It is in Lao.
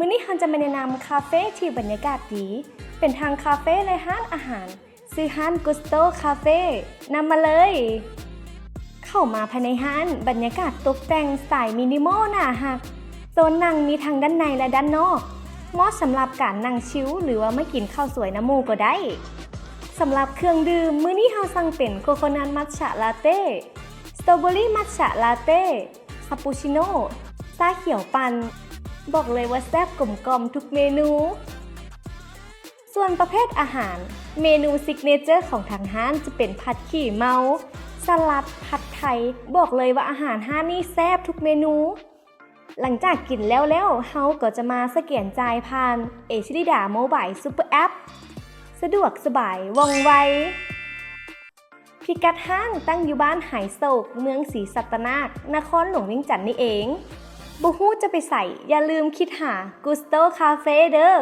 ມື້ນີ້ເຮົາຈະມາແນະນຳຄາເຟທີ່ບັນຍາກາດດີ ເປັນທັງຄາເຟ ແລະ ຮ້ານອາຫານ ຊື່ຮ້ານ Gusto Cafe ນຳມາເລີຍ. ເຂົ້າມາພາຍໃນຮ້ານ, ບັນຍາກາດຕົກແຕ່ງສະໄຕມິນິມອລໜ້າຮັກ. ໂຊນນັ່ງມີທັງດ້ານໃນ ແລະ ດ້ານນອກ, ເໝາະສຳລັບການນັ່ງຊິວ ຫຼືວ່າມາກິນເຂົ້າສວຍນຳໝູ່ກໍໄດ້. ສຳລັບເຄື່ອງດື່ມ, ມື້ນີ້ເຮົາສັ່ງເປັນໂຄໂຄນັດມັດຈະລາເຕ້, ສະຕໍເບີຣີມັດຈະລາເຕ້, ຄາປູຊິໂນ, ຊາຂຽວປັ່ນ. ບອກເລີຍວ່າແຊບກົມກ່ອມທຸກເມນູ. ສ່ວນປະເພດອາຫານ, ເມນູຊິກເນເຈີຂອງທາງຮ້ານຈະເປັນຜັດຂີ້ເມົາ, ສະຫຼັດ, ຜັດໄທ. ບອກເລີຍວ່າອາຫານຮ້ານນີ້ແຊບທຸກເມນູ. ຫຼັງຈາກກິນແລ້ວແລ້ວ, ເຮົາກໍຈະມາສະແກນຈ່າຍຜ່ານ ເອຊີດີດາໂມບາຍຊຸບເປີແອັບ ສະດວກສະບາຍ ວ່ອງໄວ. ພິກັດຮ້ານຕັ້ງຢູ່ບ້ານໄຮໂສກ, ເມືອງສີສັດຕະນາກ, ນະຄອນຫຼວງວຽງຈັນນີ້ເອງ. ບໍ່ຮູ້ຈະໄປໃສ? ຢ່າລືມຄິດຫາ Gusto Cafe ເດີ້.